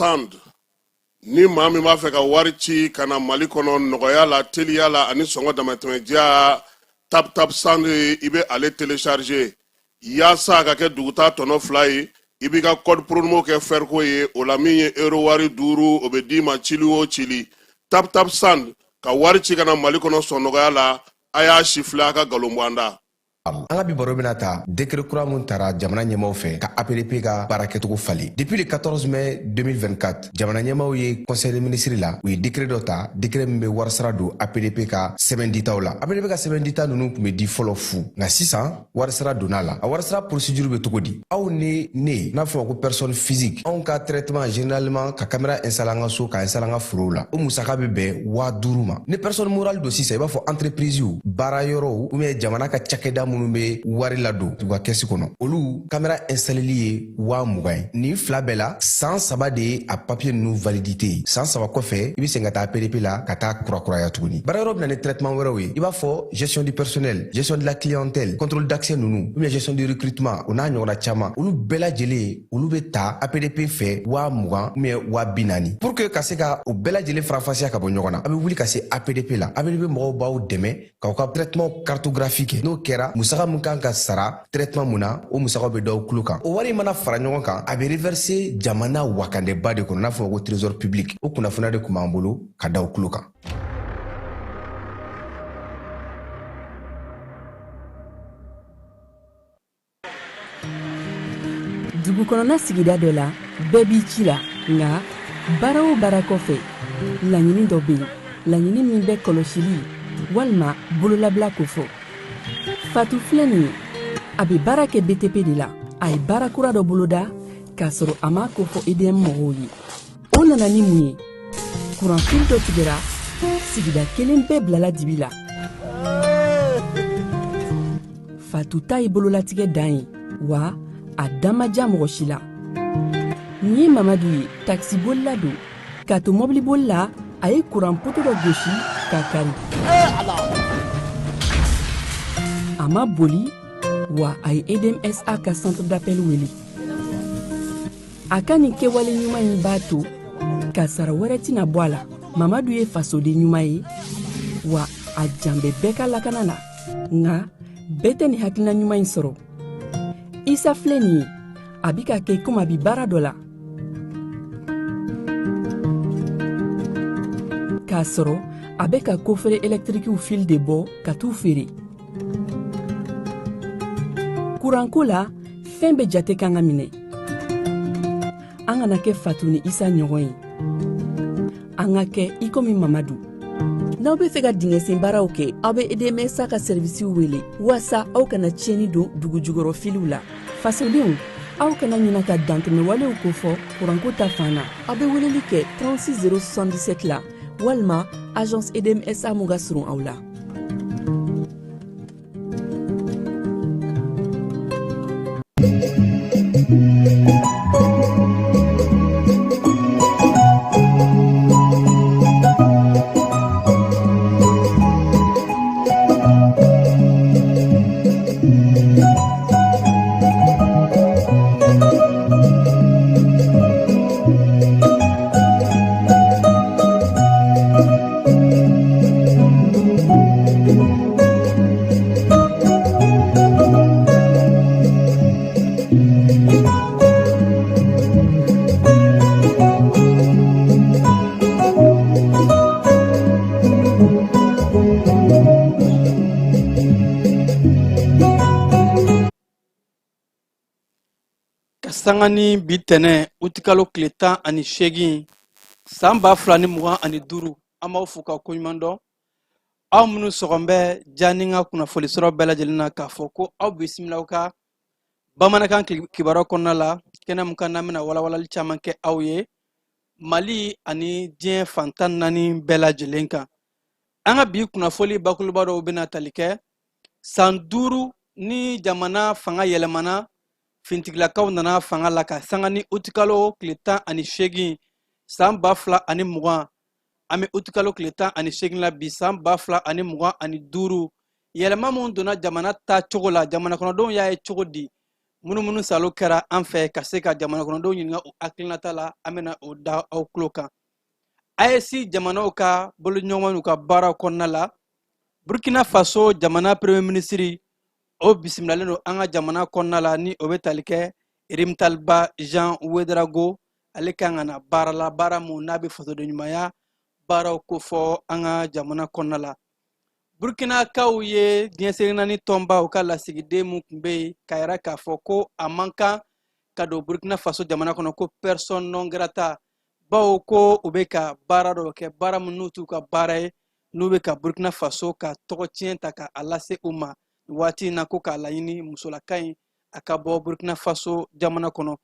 Send. Ni maa min b'a fɛ ka wari ci ka na Mali kɔnɔ nɔgɔya la, teliya la ani sɔngɔ damatɛmɛdiya, Tap Tap Send, i bɛ ale télécharger yaasa a ka kɛ dugutaa tɔnɔ 2 ye. I b'i ka code promo kɛ fɛriko ye, o la min ye euro wari 5, o bɛ d'i ma cili o cili. Tap Tap Send, ka wari ci ka na Mali kɔnɔ sɔn nɔgɔya la. A y'a sifilɛ, a ka nkalon bɔ an da. An ka bi baro bɛna ta décret kura mun tara jamana ɲɛmaw fɛ ka APDP ka baara kɛcogo falen. Depuis le 14 mai 2024, jamana ɲɛmaw ye conseil des ministres la, u ye décret dɔ ta, décret min bɛ warisara don APDP ka sɛbɛn ditaw la. APDP ka sɛbɛn dita ninnu tun bɛ di fɔlɔ fu, nka sisan warisara donna la. A warisara procédure bɛ cogo di? Aw ni ne n'a fɔ ko personne physique, anw ka traitement, généralement ka caméra installer an ka so, ka installer an ka forow la, o musaka bɛ bɛn 5000 ma. Ni personne morale don sisan, i b'a fɔ entreprise, baara yɔrɔw ou bien jamana ka cakɛda minnu bɛ wari ladon u ka kɛsi kɔnɔ, olu caméra installeli ye 20 000 ye. Nin fila bɛɛ la, san 3 de ye a papier ninnu validité ye. San 3 kɔfɛ, i bɛ segin ka taa APDP la ka taa kurakuraya tuguni. Baara yɔrɔ bɛ na ni traitement wɛrɛw ye, i b'a fɔ gestion du personnel, gestion de la clientèle, contrôle d'accès ninnu, ou bien gestion du recrutement, o n'a ɲɔgɔnna caman. Olu bɛɛ lajɛlen, olu bɛ ta APDP fɛ 20 000 ou bien 40 000. Pour que ka se ka o bɛɛ lajɛlen faranfasiya ka bɔ ɲɔgɔn na, a bɛ wuli ka se APDP la. APDP mɔgɔw b'aw dɛmɛ k'aw ka traitement cartographie kɛ. N'o kɛra, musaka min kan ka sara traitement mun na, o musakaw bɛ d'aw tulo kan. O wari mana fara ɲɔgɔn kan, a bɛ reverser jamana wakandeba de kɔnɔ, n'a fɔ ko trésor public. O kunnafoniya de tun b'an bolo ka da aw tulo kan. Dugu kɔnɔna sigida dɔ la, bɛɛ b'i ci la, nka baara o baara kɔfɛ, laɲini dɔ bɛ yen, laɲini min bɛ kɔlɔsili walima bololabila kofɔ. Fatu filɛ nin ye, a bɛ baara kɛ BTP de la. A ye baara kura dɔ boloda k'a sɔrɔ a m'a kofɔ EDM mɔgɔw ye. O nana ni mun ye? Kuranfili dɔ tigɛra, sigida kelen bɛɛ bilala dibi la. Fatu ta ye bololatigɛ dan ye, wa a da ma diya mɔgɔ si la. Nin ye Mamadu ye, takisibolila don. K'a to mɔbiliboli la, a ye kuran poto dɔ gosi k'a kari. A ma boli, wa a ye EDMSA ka centre d'appel wele. A ka nin kɛwale ɲuman in b'a to kasara wɛrɛ tɛna bɔ a la. Mamadu ye fasoden ɲuman ye, wa a jan bɛ bɛɛ ka lakana na. Nka bɛɛ tɛ nin hakilina ɲuman in sɔrɔ. Isa filɛ nin ye, a bi ka kɛ komi a bi baara dɔ la, k'a sɔrɔ a bɛ ka coffret ɛlɛtirikiw fil de bɔ ka t'u feere. Kuranko la, fɛn bɛɛ jate kan ka minɛ. An kana kɛ Fatu ni Isa ɲɔgɔn ye, an ka kɛ i komi Mamadu. N'aw bɛ fɛ ka dingɛsen baaraw kɛ, aw bɛ EDMSA ka sɛrivisiw wele waasa aw kana tiɲɛni don dugu jukɔrɔ filiw la. Fasodenw, aw kana ɲina ka dantɛmɛwalew kofɔ kuranko ta fan na. Aw bɛ weleli kɛ 36 077 la walima agence EDMSA mun ka surun aw la. Ka sanga ni bi tɛnɛ, utikalo tile 18, san 2025, an b'aw fo ka koɲuman dɔn, aw minnu sɔgɔn bɛ Dianin ka kunnafoni sɔrɔ bɛɛ lajɛlen na, k'a fɔ ko aw bisimila aw ka bamanankan kibaruya kɔnɔna la, kɛnɛ mun kan n'an bɛna walawalali caman kɛ aw ye Mali ani diɲɛ fan 14 bɛɛ lajɛlen kan. An ka bi kunnafoli bakuruba dɔw bɛna tali kɛ san 5 ni jamana fanga yɛlɛmana, fintigilakaw nana fanga la ka sanga ni utikalo tile 18, san 2020. An bɛ utikalo tile 18 la bi, san 2025. Yɛlɛma min donna jamana taacogo la, jamana kɔnɔdenw y'a ye cogo di? Munumunu salo kɛra an fɛ ka se ka jamana kɔnɔdenw ɲininka u hakilinata la, an bɛna o da aw tulo kan. AES jamanaw ka boloɲɔgɔn n'u ka baaraw kɔnɔna la, Burkina Faso jamana premier ministre o bisimilalen don an ka jamana kɔnɔna la, ni o bɛ tali kɛ Rimtalba Jean Ouedraogo. Ale kan ka na baara la, baara mun n'a bɛ fasoden ɲumanya baaraw kofɔ an ka jamana kɔnɔna la. Burkinakaw ye diɲɛ seleke naani tɔnba u ka lasigiden mun tun bɛ yen k'a yira k'a fɔ ko a man kan ka don Burkina Faso jamana kɔnɔ, ko persona non grata, bawo ko u bɛ ka baara dɔw kɛ, baara min n'u t'u ka baara ye, n'u bɛ ka Burkina Faso ka tɔgɔ tiɲɛ ta ka a lase u ma nin waati in na, ko k'a laɲini musolaka in a ka bɔ Burkina Faso jamana kɔnɔ.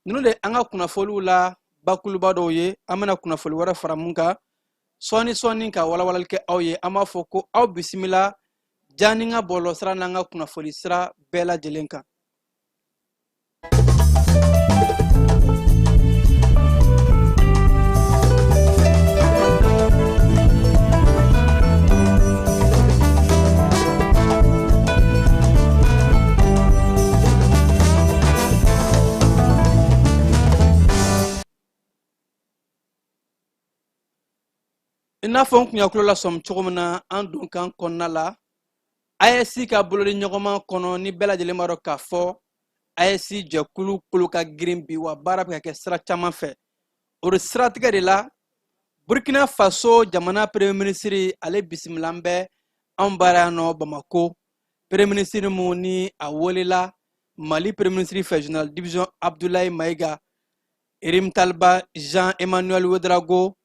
Ninnu de an ka kunnafoliw la bakuruba dɔw ye. An bɛna kunnafoli wɛrɛ fara mun kan sɔɔni sɔɔni ka walawalali kɛ aw ye. An b'a fɔ ko aw bisimila Dianinka bɔlɔlɔsira n'an ka kunnafoli sira bɛɛ lajɛlen kan. I n'a fɔ n kun y'aw tulo lasɔmi cogo min na an donkan kɔnɔna la, AES ka bolodi ɲɔgɔnma kɔnɔ, ni bɛɛ lajɛlen b'a dɔn k'a fɔ AES jɛkulu kolo ka girin bi, wa baara bɛ ka kɛ sira caman fɛ. O de siratigɛ de la, Burkina Faso jamana premier ministre ale bisimilan bɛ anw bara yan nɔ Bamako. Premier ministre mun ni a welela Mali premier ministre fɛ, général division Abdoulaye Mayiga, Rimtalba Jean Emmanuel Ouedraogo,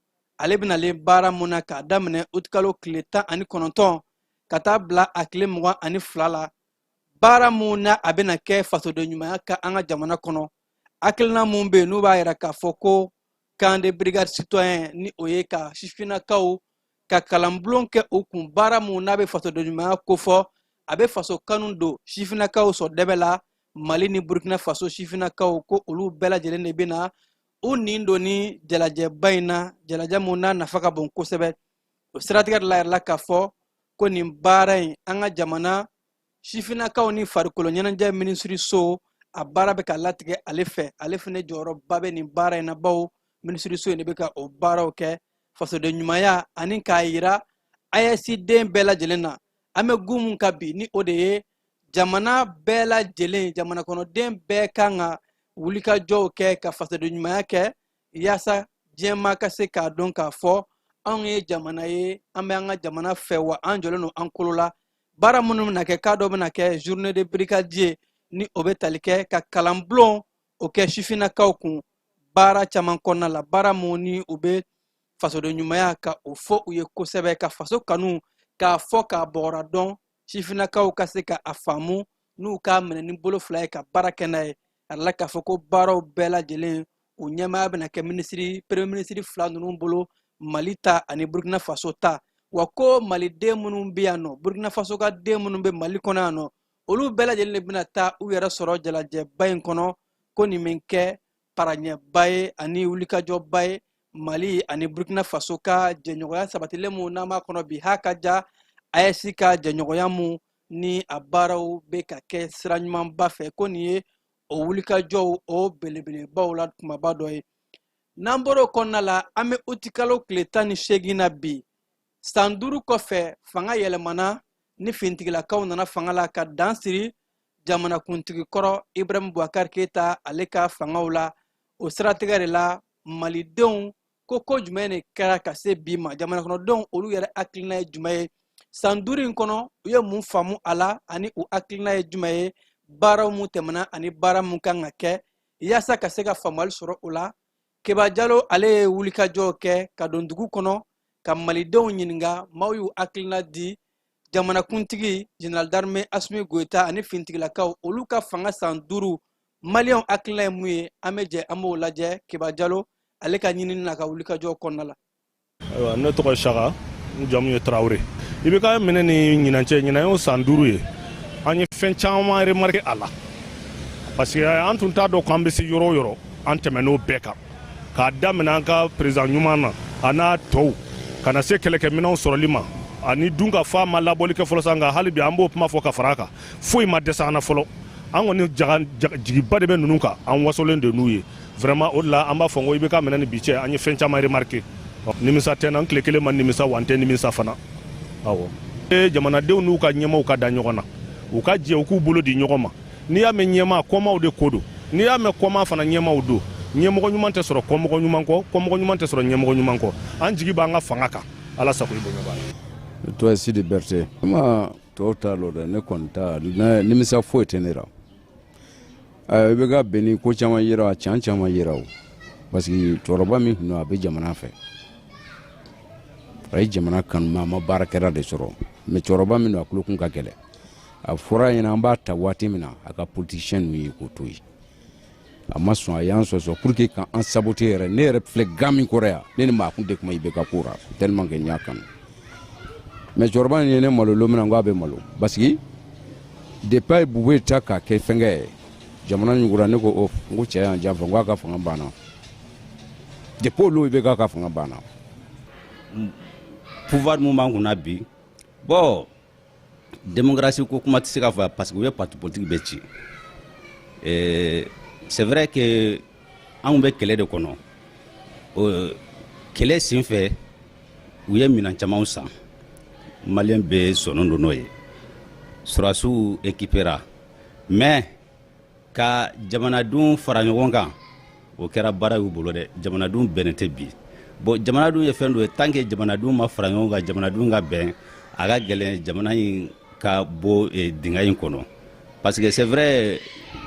ale bɛnalen baara mun na k'a daminɛ utikalo tile 19 ka taa bila a tile 22 la, baara mun na a bɛna kɛ fasoden ɲumanya ka an ka jamana kɔnɔ. Hakilina mun bɛ yen n'u b'a yira k'a fɔ ko camp de brigade citoyen, ni o ye ka sifinnakaw ka kalanbulon kɛ u kun, baara mun n'a bɛ fasoden ɲumanya kofɔ, a bɛ faso kanu don sifinnakaw sɔn dɛbɛ la. Mali ni Burkina Faso sifinnakaw ko olu bɛɛ lajɛlen de bɛna u nin don ni jalajɛba in na, jalajɛ mun n'a nafa ka bon kosɛbɛ. O siratigɛ de la, yɛrɛ la k'a fɔ ko nin baara in, an ka jamana sifinnakaw ni farikolo ɲɛnajɛ minisiriso a baara bɛ ka latigɛ ale fɛ. Ale fana jɔyɔrɔba bɛ nin baara in na, bawo minisiriso in de bɛ ka o baaraw kɛ fasoden ɲumanya ani k'a yira AES den bɛɛ lajɛlen na. An bɛ gun mun kan bi, ni o de ye jamana bɛɛ lajɛlen, jamana kɔnɔden bɛɛ kan ka wulikajɔw kɛ ka fasoden ɲumanya kɛ, yaasa diɲɛmaa ka se k'a dɔn k'a fɔ anw ye jamana ye, an bɛ an ka jamana fɛ, wa an jɔlen don an kolo la. Baara minnu bɛna kɛ, k'a dɔ bɛna kɛ journée de brigadier, ni o bɛ tali kɛ ka kalanbulon o kɛ sifinnakaw kun baara caman kɔnɔna la, baara mun ni u bɛ fasoden ɲumanya ka o fɔ u ye kosɛbɛ, ka faso kanu k'a fɔ k'a bɔgɔra dɔn, sifinnakaw ka se ka a faamu n'u k'a minɛ ni bolo fila ye ka baara kɛ n'a ye. A la k'a fɔ ko baaraw bɛɛ lajɛlen o ɲɛmaaya bɛna kɛ minisiri, premier minisiri fila ninnu bolo, Mali ta ani Burkina Faso ta. Wa ko maliden minnu bɛ yan nɔ, Burkina Faso ka den minnu bɛ Mali kɔnɔ yan nɔ, olu bɛɛ lajɛlen de bɛna taa u yɛrɛ sɔrɔ jalajɛba in kɔnɔ, ko nin bɛ kɛ paraɲɛba ye ani wulikajɔba ye Mali ani Burkina Faso ka jɛɲɔgɔnya sabatilen mun n'an b'a kɔnɔ bi, ha ka ja AES ka jɛɲɔgɔnya mun ni a baaraw bɛ ka kɛ sira ɲumanba fɛ, ko nin ye o wulikajɔw o belebelebaw la kumaba dɔ ye. N'an bɔra o kɔnɔna la, an bɛ utikalo tile 18 na bi. San 5 kɔfɛ, fanga yɛlɛmana ni finitigilakaw nana fanga la ka dan siri jamanakuntigi kɔrɔ Ibrahim Boubacar Keita ale ka fangaw la. O siratigɛ de la, malidenw ko ko jumɛn de kɛra ka se bi ma? Jamana kɔnɔdenw olu yɛrɛ hakilina ye jumɛn ye san 5 in kɔnɔ? U ye mun faamu a la ani u hakilina ye jumɛn ye baaraw mun tɛmɛna ani baara mun kan ka kɛ yaasa ka se ka faamuyali sɔrɔ o la? Keba Jalo ale ye wulikajɔ kɛ ka don dugu kɔnɔ ka malidenw ɲininka. Maaw y'u hakilina di jamanakuntigi général d'armée Assimi Goïta ani finitigilakaw olu ka fanga san 5, maliyɛnw hakilina ye mun ye? An bɛ jɛ an b'o lajɛ Keba Jalo ale ka ɲinini n'a ka wulikajɔ kɔnɔna la. Ayiwa, ne tɔgɔ ye Saka, n jamu ye Tarawele. I bɛ ka minɛ ni ɲinan cɛ, ɲinan y'o san 5 ye. An ye fɛn caman remarqué a la, parce que an tun t'a dɔn k'an bɛ se yɔrɔ o yɔrɔ, an tɛmɛn'o bɛɛ kan, k'a daminɛ an ka président ɲuman na a n'a tɔw, ka na se kɛlɛkɛminɛnw sɔrɔli ma ani dun ka fa ma labɔli kɛ fɔlɔ sa. Nka hali bi an b'o kuma fɔ ka fara a kan, foyi ma dɛsɛ an na fɔlɔ. An kɔni jigiba de bɛ ninnu kan, an wasolen de n'u ye vraiment. O de la an b'a fɔ ko IBK minɛ ni bi cɛ, an ye fɛn caman remarqué. Nimisa tɛ n na, n tile kelen ma nimisa, wa n tɛ nimisa fana. Awɔ, jamanadenw n'u ka ɲɛmaw ka da ɲɔgɔn na, u ka jɛ, u k'u bolo di ɲɔgɔn ma. N'i y'a mɛn ɲɛmaa, kɔmaw de ko don. N'i y'a mɛn kɔma fana, ɲɛmaw don. Ɲɛmɔgɔ ɲuman tɛ sɔrɔ kɔmɔgɔ ɲuman kɔ, kɔmɔgɔ ɲuman tɛ sɔrɔ ɲɛmɔgɔ ɲuman kɔ. An jigi b'an ka fanga kan. Ala sago, i bonya b'a la. Tɔgɔ ye Sidi Berete. Ma tɔw t'a lɔ dɛ, ne kɔni ta, nimisa foyi tɛ ne la. IBK binni, ko caman yira, can caman yira o, parce que cɛkɔrɔba min tun don, a bɛ jamana fɛ, a ye jamana kanu, mais a ma baarakɛla de sɔrɔ. Mais cɛkɔrɔba min don, a tulokun ka gɛlɛn. A fɔra ɲɛna an b'a ta waati min na, a ka politicien ninnu ye k'o to yen, a ma sɔn. A y'an sɔsɔ pour que k'an saboter yɛrɛ. Ne yɛrɛ filɛ gan min kɔrɔ yan, ne ni maa kun tɛ kuma IBK ko la, tellement que n y'a kanu. Mais cɛkɔrɔba nin ye ne malo don min na, n ko a bɛ malo, parce que depuis a ye Boubèye ta k'a kɛ fɛnkɛ ye, jamana ɲugura. Ne ko o, n ko cɛ y'an janfa, n ko a ka fanga banna. Depuis olu, IBK ka fanga banna. Pouvoir mun b'an kunna bi, bon, démocratie ko kuma tɛ se ka fɔ, parce que u ye parti politique bɛɛ ci. C'est vrai que anw bɛ kɛlɛ de kɔnɔ. Kɛlɛ sen fɛ, u ye minɛn camanw san, maliyɛn bɛɛ sɔnnen don n'o ye, sɔrɔdasiw équipera. Mais ka jamanadenw fara ɲɔgɔn kan, o kɛra baara y'u bolo dɛ. Jamanadenw bɛnnen tɛ bi. Bon, jamanadenw ye fɛn dɔ ye, tant que jamanadenw ma fara ɲɔgɔn kan, jamanadenw ka bɛn, a ka gɛlɛn jamana in ka bɔ dingɛ in kɔnɔ. Parce que c'est vrai,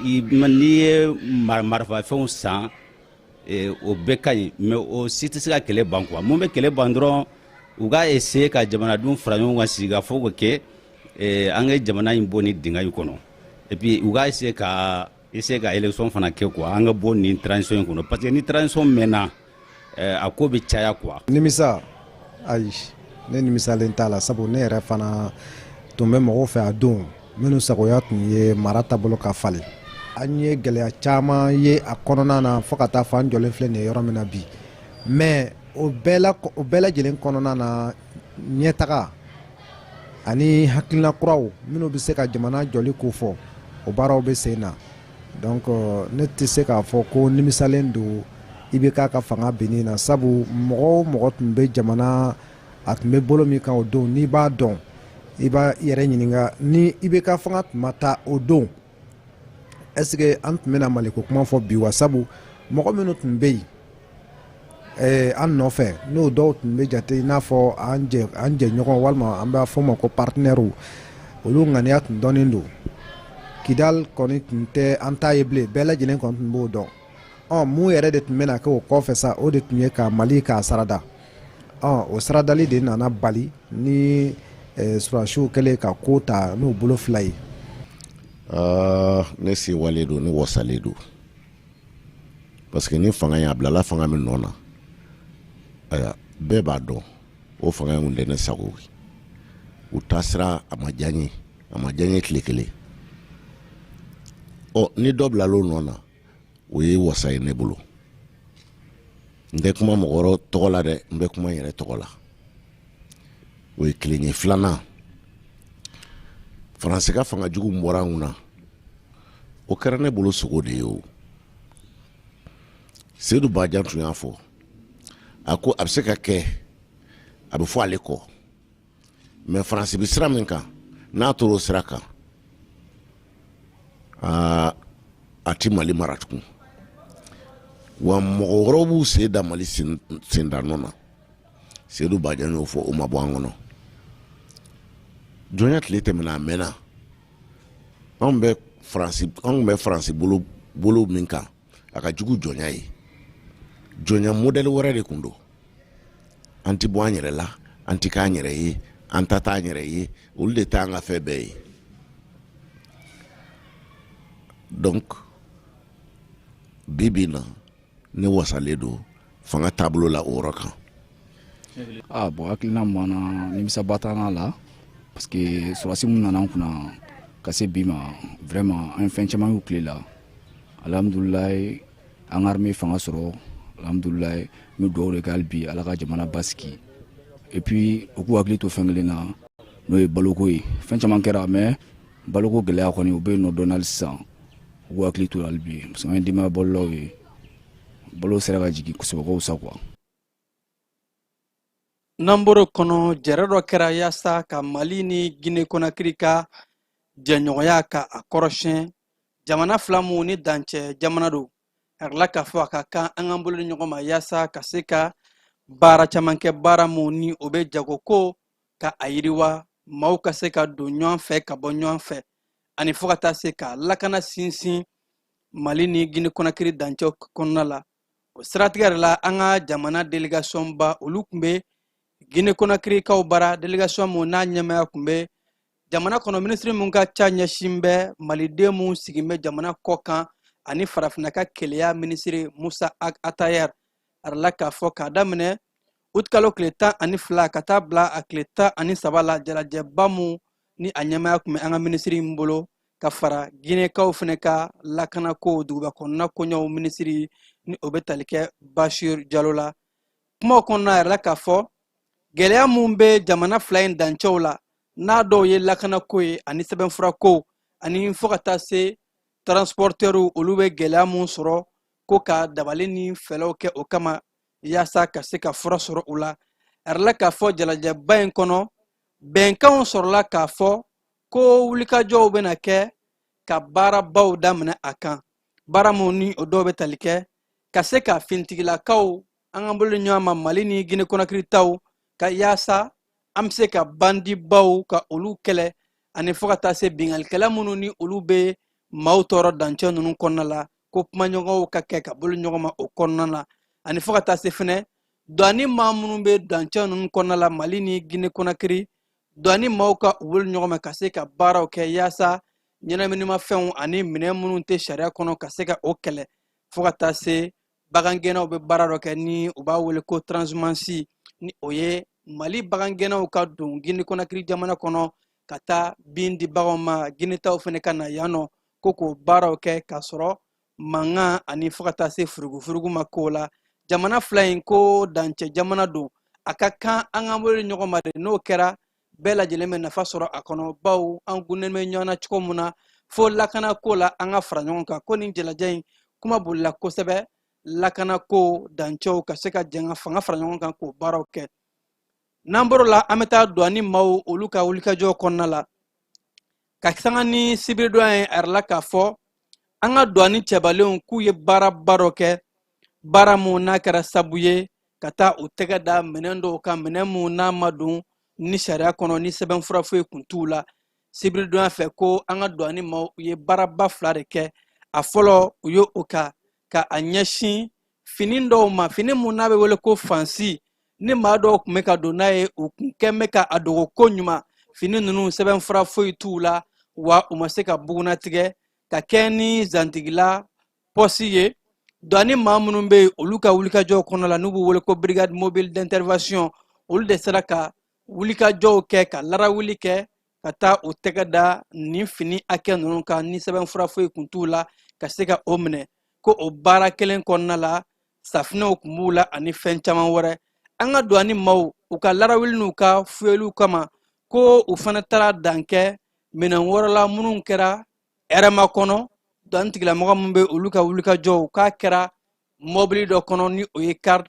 n'i ye marifafɛnw san, o bɛɛ ka ɲi, mais o si tɛ se ka kɛlɛ ban quoi. Mun bɛ kɛlɛ ban dɔrɔn, u ka essayer ka jamanadenw fara ɲɔgɔn kan, sigi ka fɔ k'o kɛ, an ka jamana in bɔ nin dingɛ in kɔnɔ. Et puis u ka essayer ka élection fana kɛ quoi, an ka bɔ nin transition in kɔnɔ, parce que ni transition mɛnna, a ko bɛ caya quoi. Nimisa, ayi, ne nimisalen t'a la, sabu ne yɛrɛ fana tun bɛ mɔgɔw fɛ a don minnu sagoya tun ye mara taabolo ka falen. An ye gɛlɛya caman ye a kɔnɔna na, fo ka taa fɔ an jɔlen filɛ nin ye yɔrɔ min na bi. Mais o bɛɛ la, o bɛɛ lajɛlen kɔnɔna na, ɲɛtaga ani hakilina kuraw minnu bɛ se ka jamana jɔli ko fɔ, o baaraw bɛ sen na. Donc ne tɛ se k'a fɔ ko nimisalen don IBK ka fanga binni na, sabu mɔgɔ o mɔgɔ tun bɛ jamana, a tun bɛ bolo min kan o don, n'i b'a dɔn, i b'a yɛrɛ ɲininka ni IBK fanga tun ma taa o don, est ce que an tun bɛna Maliko kuma fɔ bi wa? Sabu mɔgɔ minnu tun bɛ yen an nɔfɛ, n'o dɔw tun bɛ jate i n'a fɔ an jɛɲɔgɔn, walima an b'a fɔ o ma ko partenaires, olu ŋaniya tun dɔnnen don. Kidal kɔni tun tɛ an ta ye bilen, bɛɛ lajɛlen kɔni tun b'o dɔn. Ɔ mun yɛrɛ de tun bɛna kɛ o kɔfɛ sa? O de tun ye ka Mali k'a sarada. Ɔ o saradali de nana bali ni sɔrɔdasiw kɛlen ka ko ta n'u bolo fila ye. Ne sewalen don, ne wasalen don, parce que ni fanga in a bilala fanga min nɔ na, ayiwa, bɛɛ b'a dɔn o fanga in kun tɛ ne sago ye. U taasira a ma diya n ye, a ma diya n ye tile kelen. Ɔ ni dɔ bilala o nɔ na, o ye wasa ye ne bolo. N tɛ kuma mɔgɔ wɛrɛ tɔgɔ la dɛ, n bɛ kuma n yɛrɛ tɔgɔ la. O ye kelen ye. Filanan, Faransi ka fanga jugu min bɔra an kunna, o kɛra ne bolo sogo de ye. O Seyidu Bajan tun y'a fɔ, a ko a bɛ se ka kɛ a bɛ fɔ ale kɔ, mais Faransi bɛ sira min kan, n'a tora o sira kan, aa, a ti Mali mara tugun, wa mɔgɔ wɛrɛw b'u sen da Mali senda nɔ na. Seyidu Bajan y'o fɔ, o ma bɔ an kɔnɔ. Jɔnya tile tɛmɛna, a mɛnna. Anw bɛ Faransi bolo bolo min kan, a ka jugu jɔnya ye. Jɔnya modèle wɛrɛ de kun don. An ti bɔ an yɛrɛ la, an ti k'an yɛrɛ ye, an ta t'an yɛrɛ ye, olu de t'an ka fɛn bɛɛ ye. Donc bi bi in na, ne wasalen don fanga taabolo la o yɔrɔ kan. Ah bon, hakilina min b'an na, nimisaba t'an la, parce que sɔrɔdasi mun nana an kunna ka se bi ma, vraiment an ye fɛn caman y'u tile la. Alhamdulilayi, an ka armée fanga sɔrɔ, alhamdulilayi. N bɛ dugawu de kɛ hali bi, Ala ka jamana basigi. Et puis u k'u hakili to fɛn kelen na, n'o ye baloko ye. Fɛn caman kɛra, mais baloko gɛlɛya kɔni, o bɛ yen nɔ dɔɔni hali sisan. U k'u hakili to hali bi, parce que an ye denbaya balolaw ye. Balo sera ka jigin kosɛbɛ, ka fisa quoi. N'an bɔr'o kɔnɔ, jɛrɛ dɔ kɛra yaasa ka Mali ni Gine Konakiri ka jɛɲɔgɔnya ka a kɔrɔsiyɛn. Jamana fila mun ni dancɛ jamana don, a yirala k'a fɔ a ka kan an k'an bolo di ɲɔgɔn ma yaasa ka se ka baara caman kɛ, baara mun ni o bɛ jagoko ka a yiriwa, maaw ka se ka don ɲɔgɔn fɛ ka bɔ ɲɔgɔn fɛ, ani fo ka taa se ka lakana sinsin Mali ni Gine Konakiri dancɛw kɔnɔna la. O siratigɛ yɛrɛ la, an ka jamana délégation ba, olu tun bɛ Gine Konakirikaw bara, délégation mun n'a ɲɛmaaya tun bɛ jamana kɔnɔ minisiri mun ka ca ɲɛsin bɛ maliden mun sigin bɛ jamana kɔ kan ani farafinna ka keleya minisiri Musa Ag Atayer. A yirala k'a fɔ k'a daminɛ utikalo tile 12 ka taa bila a tile 13 la, jalajɛba mun ni a ɲɛmaaya tun bɛ an ka minisiri in bolo, ka fara Ginɛkaw fana ka lakanako duguba kɔnɔna koɲɛw minisiri ni o bɛ tali kɛ Bashir Jalo la. Kumaw kɔnɔna, a yirala k'a fɔ gɛlɛya mun bɛ jamana fila in dancɛw la, n'a dɔw ye lakanako ye ani sɛbɛnfurako, ani fo ka taa se transportɛriw, olu bɛ gɛlɛya mun sɔrɔ, ko ka dabali ni fɛɛrɛw kɛ o kama yaasa ka se ka fura sɔrɔ u la. A yirala k'a fɔ jalajɛba in kɔnɔ, bɛnkanw sɔrɔla k'a fɔ ko wulikajɔw bɛna kɛ ka baarabaw daminɛ a kan, baara minnu ni o dɔw bɛ tali kɛ ka se ka finitigilakaw an k'an bolo di ɲɔgɔn ma, Mali ni Gine Konakiri taw ka, yaasa an bɛ se ka bandibaw ka olu kɛlɛ, ani fo ka taa se binkannikɛla minnu ni olu bɛ maaw tɔɔrɔ dancɛ ninnu kɔnɔna la, ko kumaɲɔgɔnw ka kɛ ka bolo ɲɔgɔn ma o kɔnɔna na, ani fo ka taa se fɛnɛ douane maa minnu bɛ dancɛ ninnu kɔnɔna la, Mali ni Gine Konakiri douane maaw ka u bolo ɲɔgɔn ma ka se ka baaraw kɛ yaasa ɲɛnaminimafɛnw ani minɛn minnu tɛ sariya kɔnɔ ka se ka o kɛlɛ, fo ka taa se bagangɛnnaw bɛ baara dɔ kɛ ni u b'a wele ko transhumance, ni o ye Mali bagangɛnnaw ka don Gine Konakiri jamana kɔnɔ ka taa bin di baganw ma, Ginetaw fana ka na yan nɔ, ko k'o baaraw kɛ k'a sɔrɔ mankan ani fo ka taa se furugufurugu ma ko la. Jamana fila in ko dancɛ jamana don, a ka kan an k'an bolo di ɲɔgɔn ma de. N'o kɛra, bɛɛ lajɛlen bɛ nafa sɔrɔ a kɔnɔ, bawo an gunnen bɛ ɲɔgɔn na cogo min na, fo lakanako la an ka fara ɲɔgɔn kan. Ko nin jalajɛ in kuma bolila kosɛbɛ lakanako dancɛw ka se ka jɛn ka fanga fara ɲɔgɔn kan k'o baaraw kɛ. N'an bɔr'o la, an bɛ taa douane maaw olu ka wulikajɔ kɔnɔna la ka sanga ni sibiridon ye. A yirala k'a fɔ an ka douane cɛbalenw k'u ye baaraba dɔ kɛ, baara mun n'a kɛra sabu ye ka taa u tɛgɛ da minɛn dɔw kan, minɛn mun n'a ma don ni sariya kɔnɔ, ni sɛbɛnfura foyi kun t'u la. Sibiridonya fɛ, ko an ka douane maaw u ye baaraba fila de kɛ. A fɔlɔ, u ye o ka a ɲɛsin fini dɔw ma, fini mun n'a bɛ wele ko fansi, ni maa dɔw tun bɛ ka don n'a ye, u kun kɛn bɛ ka a dogo ko ɲuman. Fini ninnu sɛbɛnfura foyi t'u la, wa u ma se ka bugunnatigɛ ka kɛ ni zantigila pɔsi ye. Douane maa minnu bɛ yen, olu ka wulikajɔw kɔnɔ la, n'u b'u wele ko brigade mobile d'intervention, olu de sera ka wulikajɔw kɛ ka larawuli kɛ ka taa u tɛgɛ da nin fini hakɛ ninnu kan ni sɛbɛnfura foyi kun t'u la, ka se ka o minɛ. Ko o baara kelen kɔnɔna la, safinɛw kun b'u la ani fɛn caman wɛrɛ. An ka douane maaw u ka larawuli n'u ka fuyeliw kama, ko u fana taara dan kɛ minɛn wɛrɛ la minnu kɛra hɛrɛma kɔnɔ. Douane tigilamɔgɔ min bɛ olu ka wulikajɔw k'a kɛra mɔbili dɔ kɔnɔ, ni o ye car,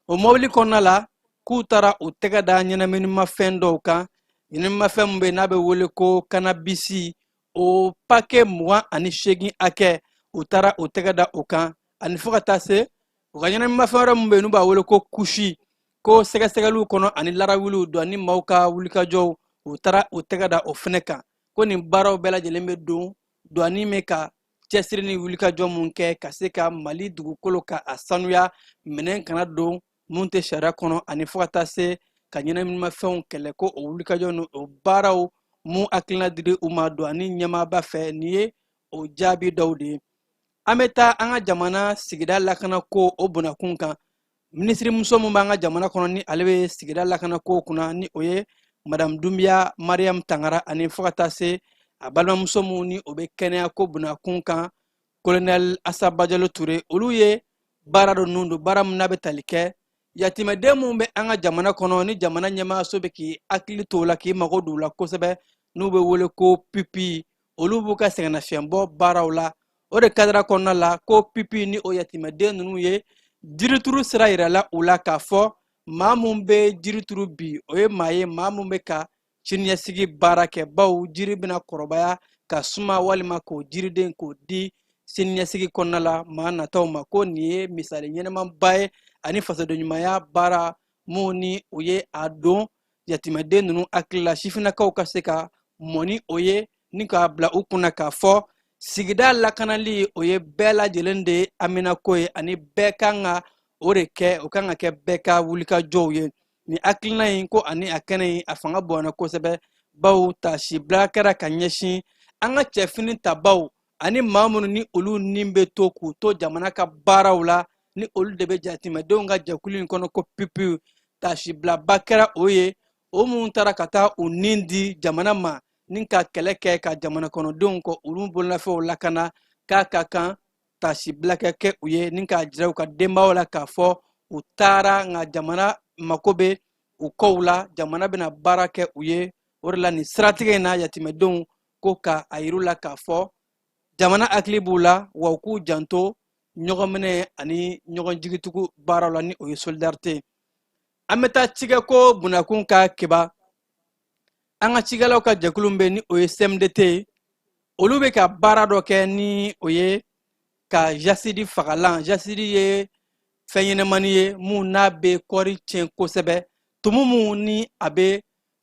o mɔbili kɔnɔna la, k'u taara u tɛgɛ da ɲɛnaminimafɛn dɔw kan, ɲɛnaminimafɛn min bɛ n'a bɛ wele ko kanabisi, o pake 28 hakɛ, u taara u tɛgɛ da o kan, ani fo ka taa se u ka ɲɛnaminimafɛn wɛrɛ min bɛ yen n'u b'a wele ko kusi. Ko sɛgɛsɛgɛliw kɔnɔ ani larawuliw, douane maaw ka wulikajɔw, u taara u tɛgɛ da o fɛnɛ kan. Ko nin baaraw bɛɛ lajɛlen bɛ don douane bɛ ka cɛsiri ni wulikajɔ mun kɛ ka se ka Mali dugukolo ka a sanuya, minɛn kana don mun tɛ sariya kɔnɔ, ani fo ka taa se ka ɲɛnaminimafɛnw kɛlɛ. Ko o wulikajɔ ni o baaraw mun hakilina dira u ma douane ɲɛmaaba fɛ, nin ye o jaabi dɔw de ye. An bɛ taa an ka jamana sigida lakanako o bonnakun kan. Minisirimuso min b'an ka jamana kɔnɔ ni ale bɛ sigida lakanako kunna, ni o ye Madame Dunbiya Mariam Tangara, ani fo ka taa se a balimamuso min ni o bɛ kɛnɛyako bonnakun kan, Colonel Asa Bajalo Ture, olu ye baara dɔ nun don, baara min n'a bɛ tali kɛ yatimɛden minnu bɛ an ka jamana kɔnɔ, ni jamana ɲɛmaayaso bɛ k'i hakili to o la, k'i mago don u la kosɛbɛ, n'u bɛ wele ko pupille, olu b'u ka sɛgɛnnafiɲɛbɔ baaraw la. O de kadara kɔnɔna la, ko PUP ni o yatimɛden ninnu ye jirituru sira yirala u la k'a fɔ maa mun bɛ jiri turu bi, o ye maa ye, maa mun bɛ ka siniɲɛsigi baara kɛ, bawo jiri bɛna kɔrɔbaya ka suma walima k'o jiriden k'o di siniɲɛsigi kɔnɔna la maa nataw ma. Ko nin ye misali ɲɛnamaba ye ani fasodenɲumanya baara mun ni o ye a don yatimɛden ninnu hakili la, sifinnakaw ka se ka mɔ ni o ye ni k'a bila u kunna k'a fɔ sigida lakanali, o ye bɛɛ lajɛlen de haminako ye ani bɛɛ kan ka o de kɛ, o kan ka kɛ bɛɛ ka wulikajɔw ye. Nin hakilina in ko ani a kɛnɛ in, a fanga bonyana kosɛbɛ, bawo taasibila kɛra ka ɲɛsin an ka cɛfini tabaw ani maa minnu ni olu ni bɛ to k'u to jamana ka baaraw la, ni olu de bɛ yatimɛdenw ka jɛkulu in kɔnɔ ko PUP. Taasibilaba kɛra o ye, o minnu taara ka taa u ni di jamana ma ni ka kɛlɛ kɛ ka jamana kɔnɔdenw kɔ olu bololafɛnw lakana, k'a ka kan taasibila ka kɛ u ye ni k'a jira u ka denbaw la k'a fɔ u taara, nka jamana mako bɛ u kɔw la, jamana bɛna baara kɛ u ye. O de la, nin siratigɛ in na, yatimɛdenw ko ka a yir'u la k'a fɔ jamana hakili b'u la, wa u k'u janto ɲɔgɔnminɛ ani ɲɔgɔn jigitugu baaraw la, ni o ye solidarité. An bɛ taa cikɛko bunakun ka keba. An ka cikɛlaw ka jɛkulu bɛ, ni o ye CMDT ye, olu bɛ ka baara dɔ kɛ, ni o ye ka jasidi fagalan. Jasidi ye fɛn ɲɛnamani ye mun n'a bɛ kɔɔri tiɲɛ kosɛbɛ, tumu mun ni a bɛ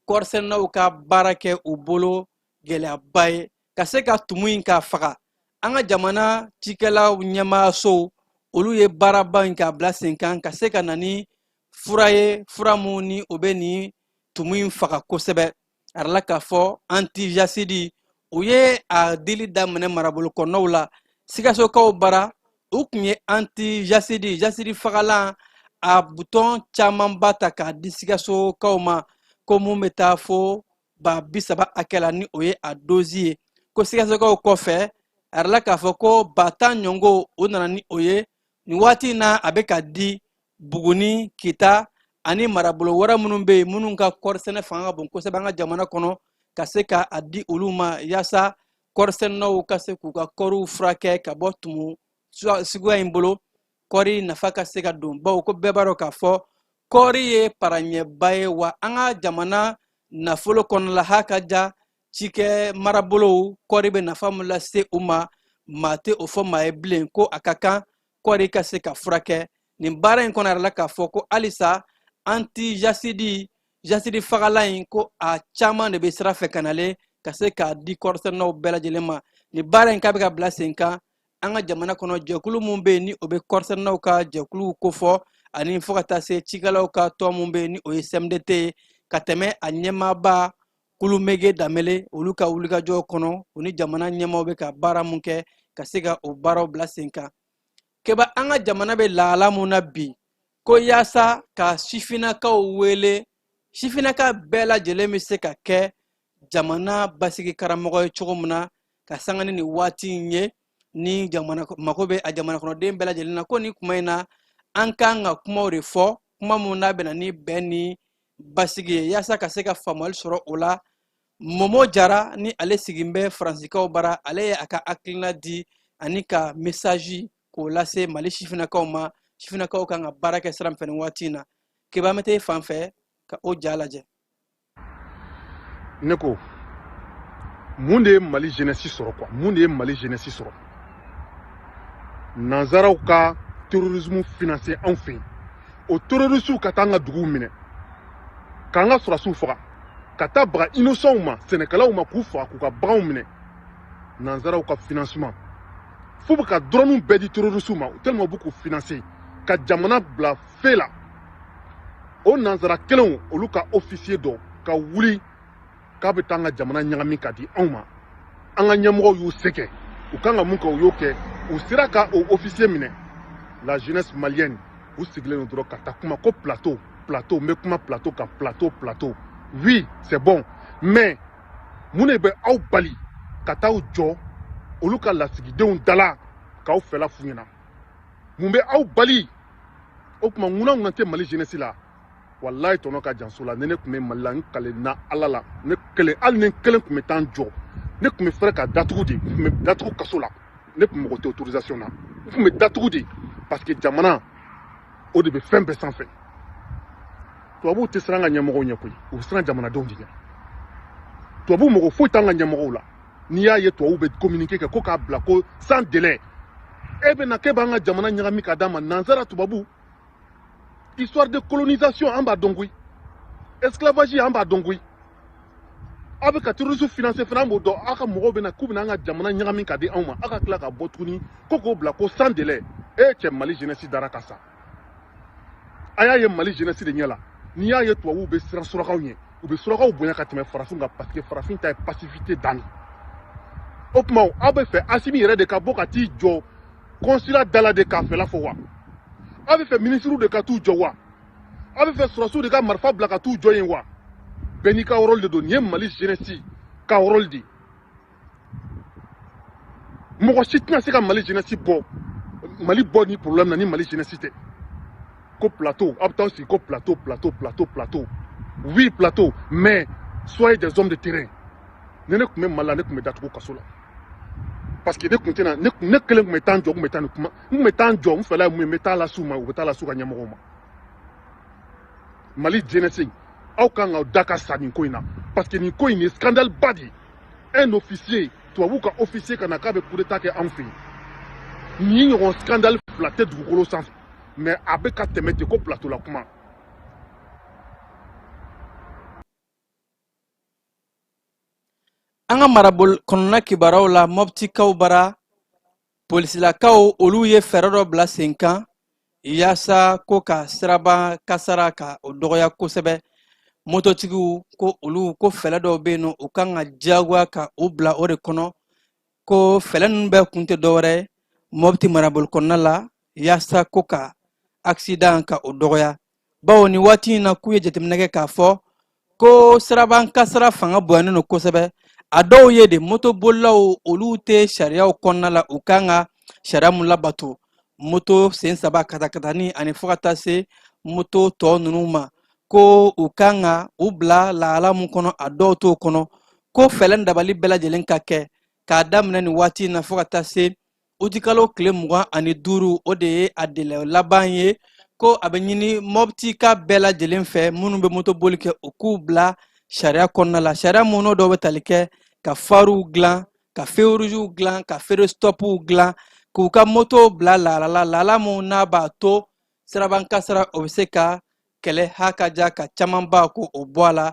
kɔɔrisɛnɛnaw ka baara kɛ u bolo gɛlɛyaba ye. Ka se ka tumu in ka faga, an ka jamana cikɛlaw ɲɛmaasow, olu ye baaraba in k'a bila sen kan ka se ka na ni fura ye, fura mun ni o bɛ nin tumu in faga kosɛbɛ. A yirala k'a fɔ antijasidi, u ye a dili daminɛ marabolo kɔnɔnaw la. Sikasokaw bara, u tun ye antijasidi, jasidi fagalan, a butɔn camanba ta k'a di sikasokaw ma, ko mun bɛ taa fo 30 000 hakɛ la, ni o ye a dozi ye. Ko sikasokaw kɔfɛ, a yirala k'a fɔ ko 10 000 ɲɔgɔn, u nana ni o ye. Nin waati in na, a bɛ ka di Buguni, Kita ani marabolo wɛrɛ minnu bɛ yen, minnu ka kɔɔrisɛnɛ fanga ka bon kosɛbɛ an ka jamana kɔnɔ, ka se ka a di olu ma yaasa kɔɔrisɛnɛnaw ka se k'u ka kɔɔriw furakɛ ka bɔ tumu suguya in bolo, kɔɔri nafa ka se ka don, bawo ko bɛɛ b'a dɔn k'a fɔ kɔɔri ye paraɲɛba ye, wa an ka jamana nafolo kɔnɔla ha ka ja cikɛ marabolow, kɔɔri bɛ nafa min lase u ma, maa tɛ o fɔ maa ye bilen. Ko a ka kan kɔɔri ka se ka furakɛ. Nin baara in kɔnɔ, a yirala k'a fɔ ko halisa antijasidi, jasidi fagalan in, ko a caman de bɛ sira fɛ ka nalen ka se k'a di kɔɔrisɛnɛnaw bɛɛ lajɛlen ma. Nin baara in k'a bɛ ka bila sen kan an ka jamana kɔnɔ, jɛkulu mun bɛ yen ni o bɛ kɔɔrisɛnɛnaw ka jɛkuluw kofɔ, ani fo ka taa se cikɛlaw ka tɔn mun bɛ yen, ni o ye CMDT ye, ka tɛmɛ a ɲɛmaaba Kulumege Danbele, olu ka wulikajɔ kɔnɔ, u ni jamana ɲɛmaaw bɛ ka baara mun kɛ ka se ka o baaraw bila sen kan. Keba, an ka jamana bɛ lahala mun na bi, ko yaasa ka sifinnakaw wele, sifinnaka bɛɛ lajɛlen bɛ se ka kɛ jamana basigi karamɔgɔ ye cogo min na, ka sanga ni nin waati in ye ni jamana mako bɛ a jamana kɔnɔden bɛɛ lajɛlen na, ko nin kuma in na, an kan ka kumaw de fɔ, kuma mun n'a bɛna ni bɛn ni basigi ye. Yaasa ka se ka faamuyali sɔrɔ o la, Momo Jara, ni ale sigin bɛ Faransikaw bara, ale ye a ka hakilina di ani ka message k'o lase Mali sifinnakaw ma, sifinnakaw kan ka baara kɛ sira min fɛ nin waati in na. Keba, an bɛ taa e fan fɛ ka o ja lajɛ. Ne ko, mun de ye Mali jeunesse sɔrɔ quoi? Mun de ye Mali jeunesse sɔrɔ? Nanzaraw ka terrorisme financer anw fɛ yen, o terroristew ka taa an ka duguw minɛ, k'an ka sɔrɔdasiw faga, ka taa baga innocentw ma, sɛnɛkɛlaw ma, k'u faga, k'u ka baganw minɛ. Nanzaraw ka financement f'u bɛ ka drone bɛɛ di terroristew ma, tellement u bɛ k'u financer ka jamana bila feu la. O nanzara kelenw, olu ka officier dɔ ka wuli k'a bɛ taa an ka jamana ɲagami ka di anw ma. An ka ɲɛmɔgɔw y'u se kɛ, u kan ka mun kɛ, u y'o kɛ, u sera ka o officier minɛ. La jeunesse malienne, u sigilen don dɔrɔn ka taa kuma ko plateau, plateau, n bɛ kuma plateau kan, plateau, plateau. Oui, c'est bon, mais mun de bɛ aw bali ka t'aw jɔ olu ka lasigidenw da la k'aw fɛla f'u ɲɛna? Mun bɛ aw bali? O tuma, ŋuna ŋuna tɛ Mali jeunesse la. Walayi, tɔnɔ ka jan so la. Ni ne tun bɛ Mali la, n kalenna Ala la, ne kelen, hali ni n kelen tun bɛ taa n jɔ, ne tun bɛ fɛrɛ ka datugu de, n tun bɛ datugu kaso la. Ne tun mago tɛ autorisation na, n tun bɛ datugu de, parce que jamana o de bɛ fɛn bɛɛ sanfɛ. Tubabuw tɛ siran an ka ɲɛmɔgɔw ɲɛ koyi, u bɛ siran jamanadenw de ɲɛ. Tubabuw mago foyi t'an ka ɲɛmɔgɔw la. N'i y'a ye tubabuw bɛ communiqué kɛ ko k'a bila ko sans délai, e bɛ na k'e b'an ka jamana ɲagami ka d'a ma. Nanzara tubabu, histoire de colonisation an b'a dɔn koyi, esclavage an b'a dɔn koyi, aw bɛ ka terrorisme financer fana an b'o dɔn. Aw ka mɔgɔw bɛ na k'u bɛna an ka jamana ɲagami ka di anw ma, aw ka tila ka bɔ tuguni ko k'o bila ko sans délai. E cɛ, Mali jeunesse dara ka sa. A y'a ye Mali jeunesse de ɲɛ la. N'i y'a ye tubabuw bɛ siran surakaw ɲɛ, u bɛ surakaw bonya ka tɛmɛ farafin kan, parce que farafin ta ye passivité dan de. O tuma aw bɛ fɛ Asimi yɛrɛ de ka bɔ ka t'i jɔ consulat da la de k'a fɛla fɔ wa? Aw bɛ fɛ minisiriw de ka t'u jɔ wa? Aw bɛ fɛ sɔrɔsiw de ka marifa bila ka t'u jɔ yen wa? Bɛɛ n'i ka rôle de don. Nin ye Mali jeunesse ka rôle de ye. Mɔgɔ si tɛna se ka Mali jeunesse bɔ, Mali bɔ ni problème na ni Mali jeunesse tɛ. Ko plateau, aw bɛ taa sigi ko plateau, plateau, plateau, plateau. Oui, plateau, mais soyez des hommes de terrain. Ni ne tun bɛ Mali la, ne tun bɛ datugu kaso la, parce que ne tun tɛna ne ne kelen tun bɛ taa n jɔ, n tun bɛ taa nin kuma, n tun bɛ taa n jɔ. N fɛla ye mun ye? N bɛ taa las'u ma, u bɛ taa las'u ka ɲɛmɔgɔw ma. Mali jeunesse, aw kan ka da ka sa nin ko in na, parce que nin ko in ye scandale ba de ye. Un officier, tubabu ka officier ka na k'a bɛ coup d'état kɛ anw fɛ yen, nin ɲɔgɔn scandale fila tɛ dugukolo sanfɛ, mais a bɛ ka tɛmɛ ten ko plateau la kuma. An ka marabolo kɔnɔna kibaruyaw la, Mɔptikaw bara, polisilakaw olu ye fɛɛrɛ dɔ bila sen kan yaasa ko ka siraba kasara ka o dɔgɔya kosɛbɛ. Mototigiw ko olu ko fɛɛrɛ dɔw bɛ yen nɔ, u kan ka diyagoya ka u bila o de kɔnɔ. Ko fɛɛrɛ ninnu bɛɛ kun tɛ dɔwɛrɛ ye Mɔpti marabolo kɔnɔna la, yaasa ko ka accident ka o dɔgɔya, bawo nin waati in na k'u ye jateminɛ kɛ k'a fɔ ko siraban kasara fanga bonyanen don kosɛbɛ. A dɔw ye de motobolilaw olu tɛ sariyaw kɔnɔna la, u kan ka sariya mun labato moto sen saba katakatani ani fo ka taa se moto tɔ ninnu ma, ko u kan ka u bila lahala mun kɔnɔ, a dɔw t'o kɔnɔ. Ko fɛɛrɛ dabali bɛɛ lajɛlen ka kɛ k'a daminɛ nin waati in na fo ka taa se utikalo tile 25, o de ye a délai laban ye. Ko a bɛ ɲini Mɔptika bɛɛ lajɛlen fɛ, minnu bɛ motoboli kɛ, u k'u bila sariya kɔnɔna la, sariya mun n'o dɔw bɛ tali kɛ ka faruw dilan, ka feux rougew dilan, ka feu de stopw dilan, k'u ka motow bila lahala la, lahala mun n'a b'a to siraban kasara o bɛ se ka kɛlɛ ha ka ja ka camanba ko o bɔ a la.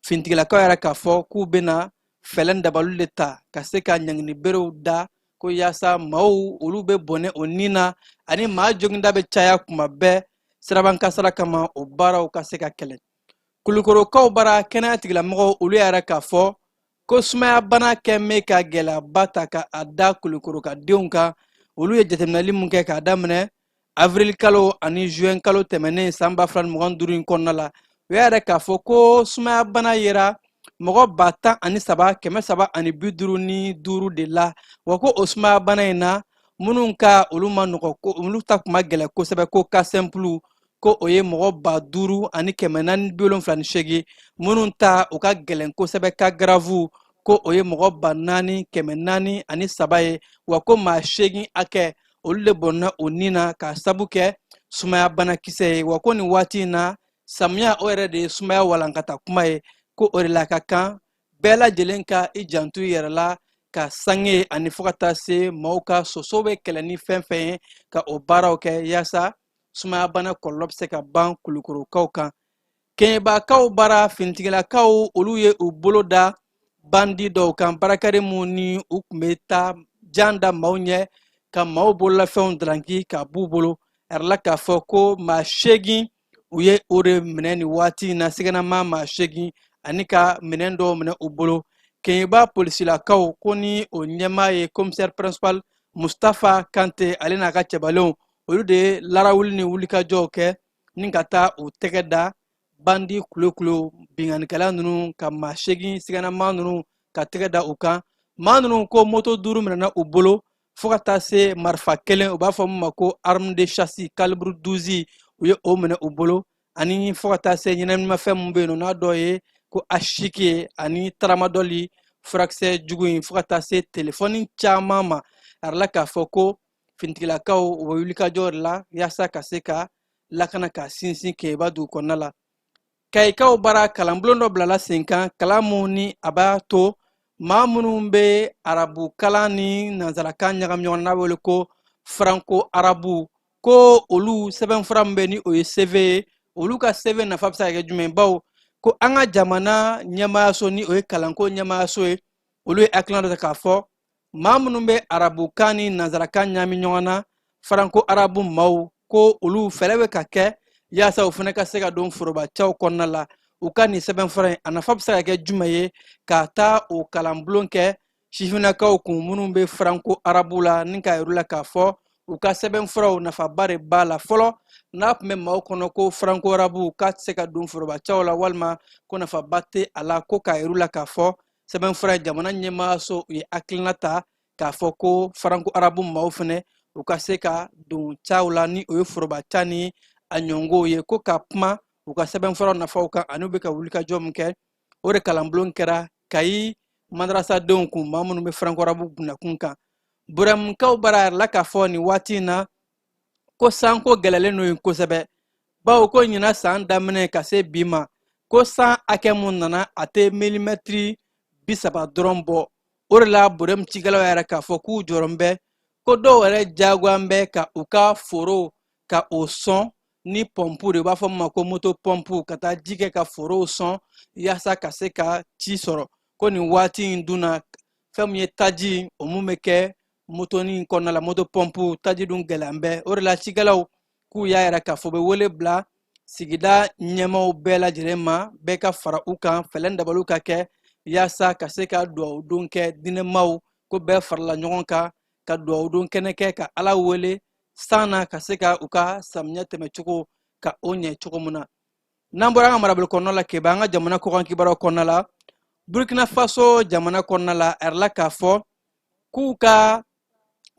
Finitigilakaw yɛrɛ k'a fɔ k'u bɛna fɛɛrɛ dabaliw de ta ka se ka ɲangini berew da, ko yaasa maaw olu bɛ bɔnɛ o ni na ani maa joginda bɛ caya kuma bɛɛ siraban kasara kama, o baaraw ka se ka kɛlɛ. Kulukorokaw bara, kɛnɛya tigilamɔgɔw olu yɛrɛ k'a fɔ ko sumaya bana kɛn bɛ ka gɛlɛyaba ta ka a da kulukorokadenw kan. Olu ye jateminɛli mun kɛ k'a daminɛ avril kalo ani juin kalo tɛmɛnen san 2025 in kɔnɔna la, u y'a yɛrɛ k'a fɔ ko sumaya bana yera mɔgɔ 13,355 de la. Wa ko o sumaya bana in na, minnu ka olu ma nɔgɔ, ko olu ta kun ma gɛlɛn kosɛbɛ, ko cas simple, ko o ye mɔgɔ 5478. Minnu ta u ka gɛlɛn kosɛbɛ, cas grave, ko o ye mɔgɔ 4403 ye. Wa ko maa 8 hakɛ olu de bɔnna u ni na k'a sabu kɛ sumaya banakisɛ ye. Wa ko nin waati in na, samiya o yɛrɛ de ye sumaya walankata kuma ye, ko o de la ka kan bɛɛ lajɛlen ka i janto i yɛrɛ la, ka sange ani fo ka taa se maaw ka soso bɛ kɛlɛ ni fɛn fɛn ye, ka o baaraw kɛ yaasa sumaya bana kɔlɔlɔ bɛ se ka ban kulukorokaw kan. Kɛɲɛbakaw bara, finitigilakaw olu ye u bolo da bandi dɔw kan, barakari mun ni u tun bɛ taa jan da maaw ɲɛ ka maaw bololafɛnw daranki ka b'u bolo. A yirala k'a fɔ ko maa 8 u ye o de minɛ nin waati in na, siganama maa 8, ani ka minɛn dɔw minɛ u bolo. Kɛɲɛba polisilakaw ko ni o ɲɛmaa ye commissaire principal Mustafa Kante, ale n'a ka cɛbalenw, olu de ye larawuli ni wulikajɔw kɛ ni ka taa u tɛgɛ da bandi kulekule binkannikɛla ninnu ka maa 8 siganama ninnu ka tɛgɛ da u kan. Maa ninnu ko moto 5 minɛna u bolo, fo ka taa se marifa kelen, u b'a fɔ min ma ko arme de chasse calibre 12, u ye o minɛ u bolo, ani fo ka taa se ɲɛnaminimafɛn min bɛ yen nɔ n'a dɔ ye ko haschiki ye, ani tramadɔli furakisɛ jugu in, fo ka taa se telefɔni caman ma. A yirala k'a fɔ ko finitigilakaw u bɛ wulikajɔ de la yaasa ka se ka lakana ka sinsin Keyeba dugu kɔnɔna la. Kayikaw bara, kalanbulon dɔ bilala sen kan, kalan mun ni a b'a to maa minnu bɛ arabu kalan ni nansarakan ɲagami ɲɔgɔn na, n'a bɛ wele ko franco arabu, ko olu sɛbɛnfura min bɛ ni o ye CV ye, olu ka CV nafa bɛ se ka kɛ jumɛn? Bawo ko an ka jamana ɲɛmaayaso, ni o ye kalanko ɲɛmaayaso ye, olu ye hakilina dɔ ta k'a fɔ maa minnu bɛ arabukan ni nansarakan ɲaami ɲɔgɔn na, faranko arabu maaw, ko olu fɛɛrɛ bɛ ka kɛ yaasa u fana ka se ka don forobacaw kɔnɔna la. U ka nin sɛbɛnfura in, a nafa bɛ se ka kɛ jumɛn ye ka taa o kalanbulon kɛ sifinnakaw kun minnu bɛ faranko arabu la, ni k'a yir'u la k'a fɔ u ka sɛbɛnfuraw nafaba de b'a la? Fɔlɔ, n'a tun bɛ maaw kɔnɔ ko faranko arabu k'a tɛ se ka don forobacaw la, walima ko nafaba tɛ a la, ko k'a yir'u la k'a fɔ sɛbɛnfura jamana ɲɛmaayaso u ye hakilina ta k'a fɔ ko faranko arabu maaw fɛnɛ u ka se ka don caw la, ni o ye foroba ca ni a ɲɔngow ye, ko ka kuma u ka sɛbɛnfuraw nafaw kan ani u bɛ ka wulikajɔ min kɛ. O de kalanbulon kɛra Kayi madarasadenw kun, maa minnu bɛ faranko arabu nakun kan. Burɛmukaw bara, a yirala k'a fɔ nin waati in na ko sanko gɛlɛlen don yen kosɛbɛ, bawo ko ɲinan san daminɛ ka se bi ma, ko san hakɛ mun nana, a tɛ milimɛtiri 30 dɔrɔn bɔ. O de la Burɛmu cikɛlaw yɛrɛ k'a fɔ k'u jɔrɔn bɛ, ko dɔw yɛrɛ jagoyan bɛ ka u ka foro ka o sɔn ni pɔnpu de, u b'a fɔ min ma ko moto pɔnpu, ka taa ji kɛ ka forow sɔn yaasa ka se ka ci sɔrɔ. Ko nin waati in dun na, fɛn min ye taji, o mun bɛ kɛ motonin kɔnɔna la, moto pɔnpu taji dun gɛlɛyan bɛ. O de la cikɛlaw k'u y'a yira k'a fɔ bɛ wele bila sigida ɲɛmaaw bɛɛ lajɛlen ma, bɛɛ ka fara u kan, fɛɛrɛ dabaliw ka kɛ yaasa ka se ka duwawu don kɛ. Diinɛmaw ko bɛɛ farala ɲɔgɔn kan ka duwawu don kɛnɛ kɛ ka Ala wele san na, ka se ka u ka samiyɛ tɛmɛcogo ka o ɲɛ cogo min na. N'an bɔra an ka marabolo kɔnɔna la, Keba, an ka jamana kɔkan kibaruyaw kɔnɔna la, Burkina Faso jamana kɔnɔna la, a yirala k'a fɔ k'u ka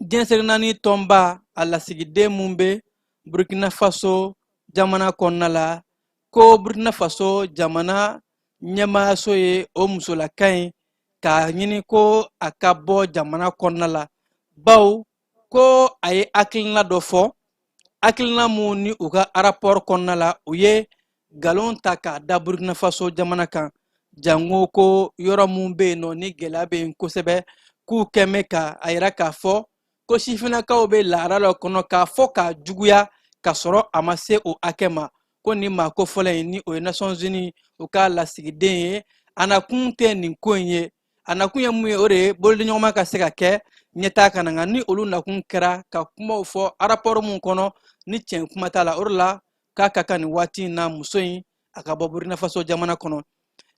diɲɛ seleke naani tɔnba a lasigiden mun bɛ Burkina Faso jamana kɔnɔna la, ko Burkina Faso jamana ɲɛmaayaso ye o musolaka in k'a ɲini ko a ka bɔ jamana kɔnɔna la, bawo ko a ye hakilina dɔ fɔ, hakilina mun ni u ka rapport kɔnɔna la, u ye nkalon ta k'a da Burkina Faso jamana kan, jango ko yɔrɔ mun bɛ yen nɔ ni gɛlɛya bɛ yen kosɛbɛ, k'u kɛn bɛ ka a yira k'a fɔ ko sifinnakaw bɛ lahala dɔ kɔnɔ, k'a fɔ k'a juguya k'a sɔrɔ a ma se o hakɛ ma. Ko nin maa kofɔlen in, ni o ye Nations Unies u ka lasigiden ye, a nakun tɛ nin ko in ye. A nakun ye mun ye? O de ye bolodiɲɔgɔnma ka se ka kɛ ɲɛtaa ka na. Nka ni olu nakun kɛra ka kumaw fɔ rapport mun kɔnɔ ni tiɲɛ kuma t'a la, o de la k'a ka kan nin waati in na muso in a ka bɔ Burkina Faso jamana kɔnɔ.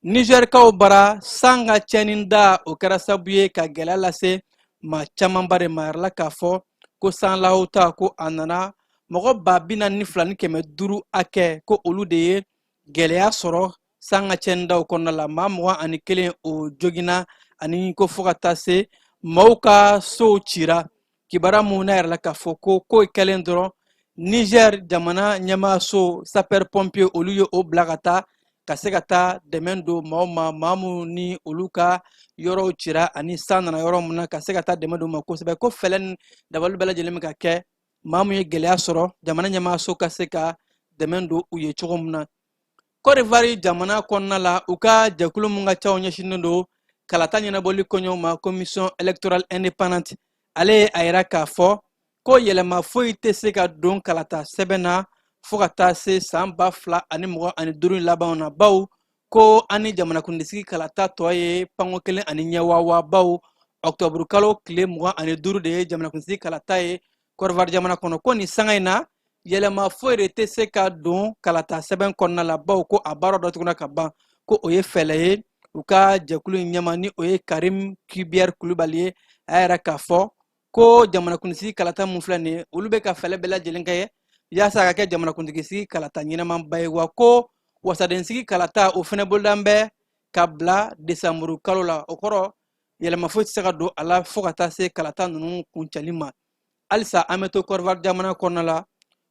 Nizɛrikaw bara, san ka tiɲɛni da, o kɛra sababu ye ka gɛlɛya lase maa camanba de ma. A yirala k'a fɔ ko san lahawuta ko a nana mɔgɔ 42 500 hakɛ, ko olu de ye gɛlɛya sɔrɔ san ka tiɲɛni daw kɔnɔna la. Maa 21 o joginna, ani ko fo ka taa se maaw ka sow cira. Kibaruya mun n'a yirala k'a fɔ ko ko kɛlen dɔrɔn, Niger jamana ɲɛmaaso sapeur pompier olu ye o bila ka taa ka se ka taa dɛmɛ don maaw ma, maa minnu ni olu ka yɔrɔw cira ani san nana yɔrɔ min na, ka se ka taa dɛmɛ don ma kosɛbɛ. Ko fɛɛrɛ ni dabali bɛɛ lajɛlen bɛ ka kɛ, maa min ye gɛlɛya sɔrɔ, jamana ɲɛmaaso ka se ka dɛmɛ don u ye cogo min na. Côte d'Ivoire jamana kɔnɔna la, u ka jɛkulu mun ka caw ɲɛsinnen don kalata ɲɛnabɔli koɲɛw ma, Commission électorale indépendante, ale ye a yira k'a fɔ ko yɛlɛma foyi tɛ se ka don kalata sɛbɛn na fo ka taa se san 2025 labanw na, bawo ko an ni jamanakuntigi kalata tɔ ye panko kelen ani ɲɛwawa, bawo ɔktɔburu kalo tile 25 de ye jamanakuntigi kalata ye Côte d'Ivoire jamana kɔnɔ. Ko nin sanga in na, yɛlɛma foyi de tɛ se ka don kalata sɛbɛn kɔnɔna la, bawo ko a baara dɔ tuguna ka ban. Ko o ye fɛɛrɛ ye u ka jɛkulu in ɲɛma, ni o ye Karim Kubiɛr Kulubali ye, a y'a yira k'a fɔ ko jamanakuntigi kalata mun filɛ nin ye, olu bɛ ka fɛɛrɛ bɛɛ lajɛlen kɛ yaasa a ka kɛ jamanakuntigi sigi kalata ɲɛnamaba ye. Wa ko wasadensigi kalata, o fɛnɛ bolodan bɛ ka bila desanburu kalo la. O kɔrɔ, yɛlɛma foyi tɛ se ka don a la fo ka taa se kalata ninnu kuncɛli ma. Halisa an bɛ to Côte d'Ivoire jamana kɔnɔna la.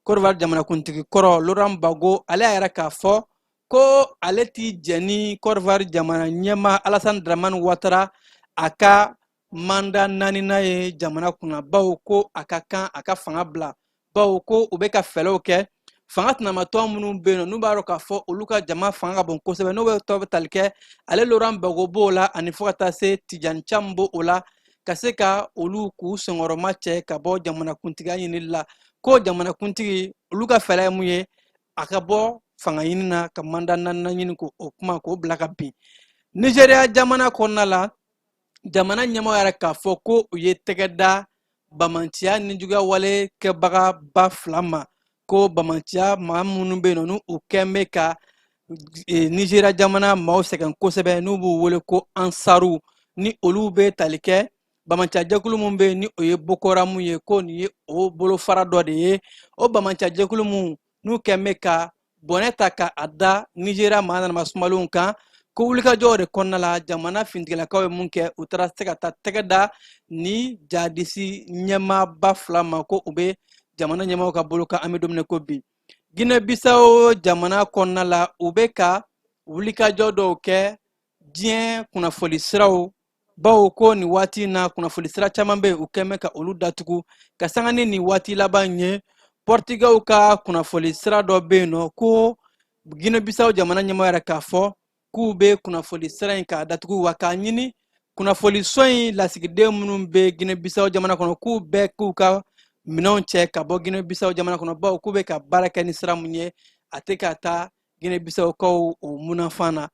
Côte d'Ivoire jamanakuntigi kɔrɔ Laurent Gbagbo, ale y'a yira k'a fɔ ko ale ti jɛn ni Côte d'Ivoire jamana ɲɛmaa Alassane Dramane Ouattara a ka manda naaninan ye jamana kunna, bawo ko a ka kan a ka fanga bila, bawo ko u bɛ ka fɛɛrɛw kɛ fanga tɛnamatɔn minnu bɛ yen nɔ, n'u b'a dɔn k'a fɔ olu ka jama fanga ka bon kosɛbɛ, n'o bɛ tɔ bɛ tali kɛ ale Laurent Gbagbo b'o la, ani fo ka taa se Tidjane Thiam b'o o la, ka se ka olu k'u senkɔrɔma cɛ ka bɔ jamanakuntigiya ɲinili la. Ko jamanakuntigi, olu ka fɛɛrɛ ye mun ye? A ka bɔ fanga ɲini na ka manda naaninan ɲini, k'o kuma k'o bila ka bin. Nizeriya jamana kɔnɔna la, jamana ɲɛmɔgɔ yɛrɛ k'a fɔ ko u ye tɛgɛ da bamanciya nijuguya wale kɛbagaba fila ma, ko bamanciya maa minnu bɛ yen nɔ, n'u u kɛn bɛ ka Nizeriya jamana maaw sɛgɛn kosɛbɛ, n'u b'u wele ko ansaru, ni olu bɛ tali kɛ bamanciya jɛkulu min bɛ yen ni o ye Boko Haram ye, ko nin ye o bolofara dɔ de ye. O bamanciya jɛkulu min n'u kɛn bɛ ka bɔnɛ ta ka a da Nizeriya maa nanama sumalenw kan, ko wulikajɔw de kɔnɔna la, jamana finitigilakaw ye mun kɛ, u taara se ka taa tɛgɛ da ni jadisi ɲɛmaaba fila ma, ko u bɛ jamana ɲɛmaaw ka bolo kan an bɛ don min na ko bi. Guinée Bissau jamana kɔnɔna la, u bɛ ka wulikajɔ dɔw kɛ diɲɛ kunnafoni siraw, bawo ko nin waati in na kunnafoni sira caman bɛ yen, u kɛn bɛ ka olu datugu. Ka sanga ni nin waati laban in ye, Pɔrtigɛw ka kunnafoni sira dɔ bɛ yen nɔ, ko Guinée Bissau jamana ɲɛmɔgɔ yɛrɛ k'a fɔ k'u bɛ kunnafoni sira in k'a datugu, wa k'a ɲini kunnafoni so in lasigiden minnu bɛ Guinée Bissau jamana kɔnɔ, k'u bɛɛ k'u ka minɛnw cɛ ka bɔ Guinée Bissau jamana kɔnɔ, bawo k'u bɛ ka baara kɛ ni sira mun ye, a tɛ ka taa Guinée Bissaukaw o munafan na.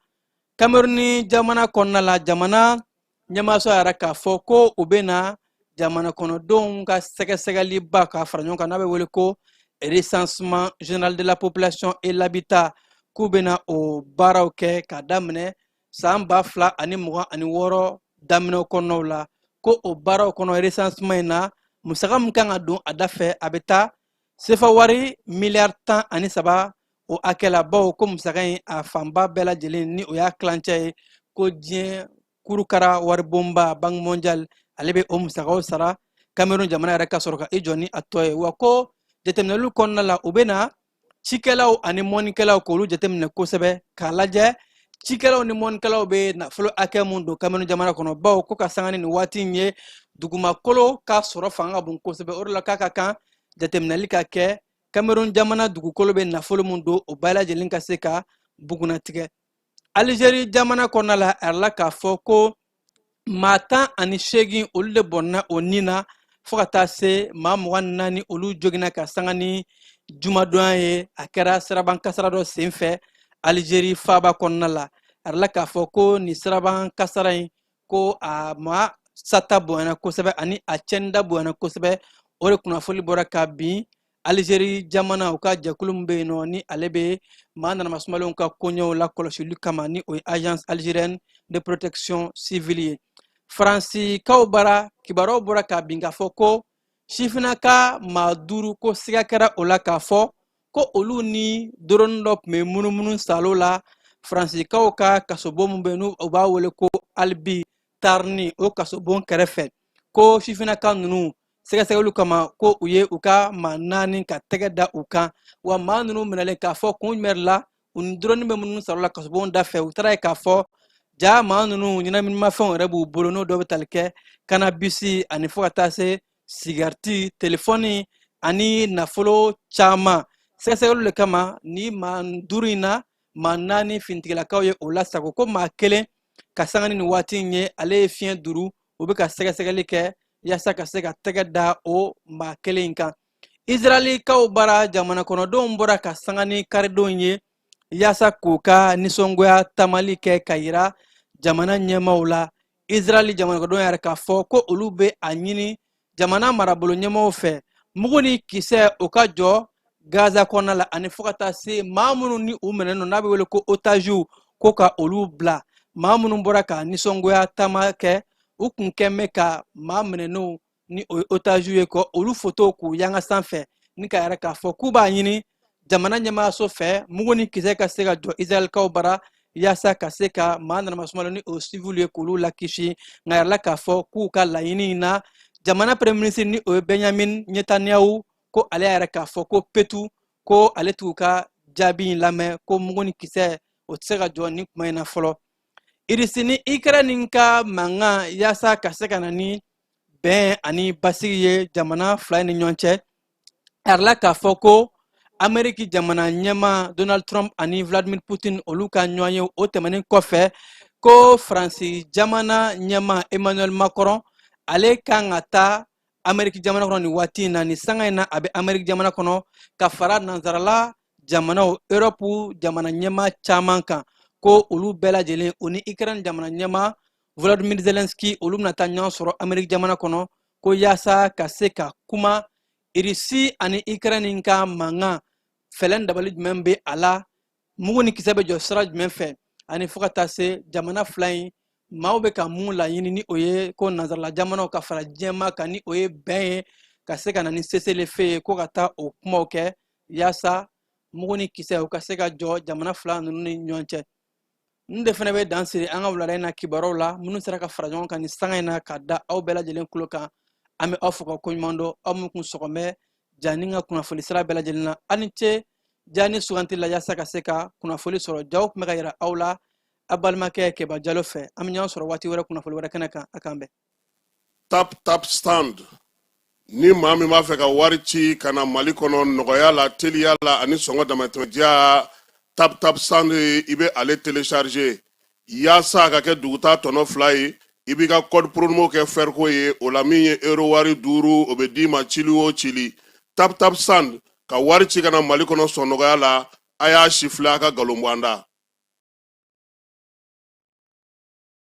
Kameruni jamana kɔnɔna la, jamana ɲɛmaaso yɛrɛ k'a fɔ ko u bɛna jamana kɔnɔdenw ka sɛgɛsɛgɛliba k'a fara ɲɔgɔn kan, n'a bɛ wele ko recensement général de la population et l'habitat, k'u bɛna o baaraw kɛ k'a daminɛ san 2026 daminɛ kɔnɔnaw la. Ko o baaraw kɔnɔ, recensement in na, musaka min kan ka don a da fɛ, a bɛ taa sefa wari miliyari 13 o hakɛ la, bawo ko musaka in a fanba bɛɛ lajɛlen ni o y'a tilancɛ ye, ko diɲɛ kurukara waribonba Banque mondiale, ale bɛ o musakaw sara. Cameroun jamana yɛrɛ ka sɔrɔ ka i jɔ ni a tɔ ye. Wa ko jateminɛliw kɔnɔna la, u bɛ na cikɛlaw ani mɔnnikɛlaw k'olu jateminɛ kosɛbɛ, k'a lajɛ cikɛlaw ni mɔnnikɛlaw bɛ nafolo hakɛ mun don Cameroun jamana kɔnɔ, bawo ko ka sanga ni nin waati in ye, dugumakolo ka sɔrɔ fanga ka bon kosɛbɛ. O de la k'a ka kan jateminɛli ka kɛ Cameroun jamana dugukolo bɛ nafolo mun don, o bɛɛ lajɛlen ka se ka bugunnatigɛ. Alizeri jamana kɔnɔna la, a yirala k'a fɔ ko maa 18, olu de bɔnna o ni na, fo ka taa se maa 24, olu joginna ka sanga ni jumadonya ye. A kɛra siraban kasara dɔ senfɛ Alizeri faaba kɔnɔna la. A yirala k'a fɔ ko nin siraban kasara in, ko a maa sata bonyana kosɛbɛ ani a cɛnida bonyana kosɛbɛ. O de kunnafoli bɔra ka bin Alizeri jamana u ka jɛkulu min bɛ yen nɔ, ni ale bɛ maa nanamasumalenw ka koɲɛw lakɔlɔsili kama, ni o ye Agence algérienne de protection civile ye. Faransikaw bara kibaruyaw bɔra ka bin k'a fɔ ko sifinnaka maa duuru, ko siga kɛra o la k'a fɔ ko olu ni drone dɔ tun bɛ munumunu salo la Faransikaw ka kasobon min bɛ yen, n'u b'a wele ko Albi Tarni, o kasobon kɛrɛfɛ. Ko sifinnaka ninnu sɛgɛsɛgɛliw kama, ko u ye u ka maa naani ka tɛgɛ da u kan. Wa maa ninnu minɛlen, k'a fɔ kun jumɛn la u ni drone bɛ munumunu salo la kasobon da fɛ, u taara ye k'a fɔ ja maa ninnu ɲɛnaminimafɛnw yɛrɛ b'u bolo, n'o dɔ bɛ tali kɛ kanabisi ani fo ka taa se sigariti, telefɔni ani nafolo caman. Sɛgɛsɛgɛliw de kama ni maa duuru in na, maa naani finitigilakaw ye o lasago, ko maa kelen ka sanga ni nin waati in ye, ale ye fiɲɛ duuru, u bɛ ka sɛgɛsɛgɛli kɛ yaasa ka se ka tɛgɛ da o maa kelen in kan. Israɛlikaw bara jamana kɔnɔdenw bɔra ka sanga ni karidon ye yaasa k'u ka nisɔngoya taamali kɛ ka yira jamana ɲɛmaaw la. Israɛl jamana kɔnɔdenw yɛrɛ k'a fɔ ko olu bɛ a ɲini jamana marabolo ɲɛmaaw fɛ, mugu ni kisɛ o ka jɔ Gaza kɔnɔna la, ani fo ka taa se maa minnu ni u minɛnen don, n'a bɛ wele ko otaziw, ko ka olu bila. Maa minnu bɔra ka nisɔngoya taama kɛ, u kun kɛn bɛ ka maa minɛnenw ni o ye otaziw ye, ka olu fotow k'u yanga sanfɛ, ni ka yɛrɛ k'a fɔ k'u b'a ɲini jamana ɲɛmaayaso fɛ, mugu ni kisɛ ka se ka jɔ Israɛlkaw bara, yaasa ka se ka maa nanamasumalen ni o siviliw ye, k'olu lakisi. Nka yɛrɛla k'a fɔ k'u ka laɲini in na, jamana premier ministre ni o ye Benjamin Netanyahu, ko ale yɛrɛ k'a fɔ ko petu, ko ale t'u ka jaabi in lamɛn, ko mugu ni kisɛ o tɛ se ka jɔ nin kuma in na fɔlɔ. Irisi ni Ukraine ka mankan yaasa ka se ka na ni bɛn ani basigi ye jamana fila ni ɲɔgɔn cɛ. A yirala k'a fɔ ko Ameriki jamana ɲɛmaa Donald Trump ani Vladimir Putin, olu ka ɲɔgɔn ye. O tɛmɛnen kɔfɛ, ko Faransi jamana ɲɛmaa Emmanuel Macron, ale kan ka taa Ameriki jamana kɔnɔ nin waati in na. Nin sanga in na, a bɛ Ameriki jamana kɔnɔ ka fara nansarala jamanaw, Europe jamana ɲɛmaa caman kan, ko olu bɛɛ lajɛlen, o ni Ukraine jamana ɲɛmaa Volodymyr Zelensky, olu bɛna taa ɲɔgɔn sɔrɔ Ameriki jamana kɔnɔ, ko yaasa ka se ka kuma Irisi ani Ukraine ka mankan, fɛɛrɛ dabali jumɛn bɛ a la, mugu ni kisɛ bɛ jɔ sira jumɛn fɛ, ani fo ka taa se jamana fila in maaw bɛ ka mun laɲini, ni o ye ko nansarala jamanaw ka fara diɲɛmaa kan, ni o ye bɛn ye, ka se ka na ni cessez-le-feu ye, ko ka taa o kumaw kɛ yaasa mugu ni kisɛ u ka se ka jɔ jamana fila ninnu ni ɲɔgɔn cɛ. Nin de fana bɛ dan siri an ka wulada in na kibaruyaw la minnu sera ka fara ɲɔgɔn kan nin sanga in na ka da aw bɛɛ lajɛlen tulo kan. An bɛ aw fo ka koɲuman dɔn, aw minnu kun sɔgɔmɛ Jani ka kunnafoni sira bɛɛ lajɛlen na. Aw ni ce Jani suganti la yaasa ka se ka kunnafoni sɔrɔ. Jaw tun bɛ ka yira aw la a balimakɛ Keba Jalo fɛ. An bɛ ɲɔgɔn sɔrɔ waati wɛrɛ kunnafoni wɛrɛ kɛnɛ kan. A k'an bɛn. Tap Tap Send. Ni maa min b'a fɛ ka wari ci ka na Mali kɔnɔ nɔgɔya la, teliya la ani sɔngɔ damatɛmɛdiya, Tap Tap Send, i bɛ ale télécharger yaasa a ka kɛ duguta tɔnɔ 2 ye. I b'i ka code promo kɛ fɛriko ye. O la, min ye euro wari 5, o bɛ d'i ma cili o cili. Tap Tap Send ka wari ci ka na Mali kɔnɔ sɔn nɔgɔya la. A y'a sifilɛ, a ka nkalon bɔ an da.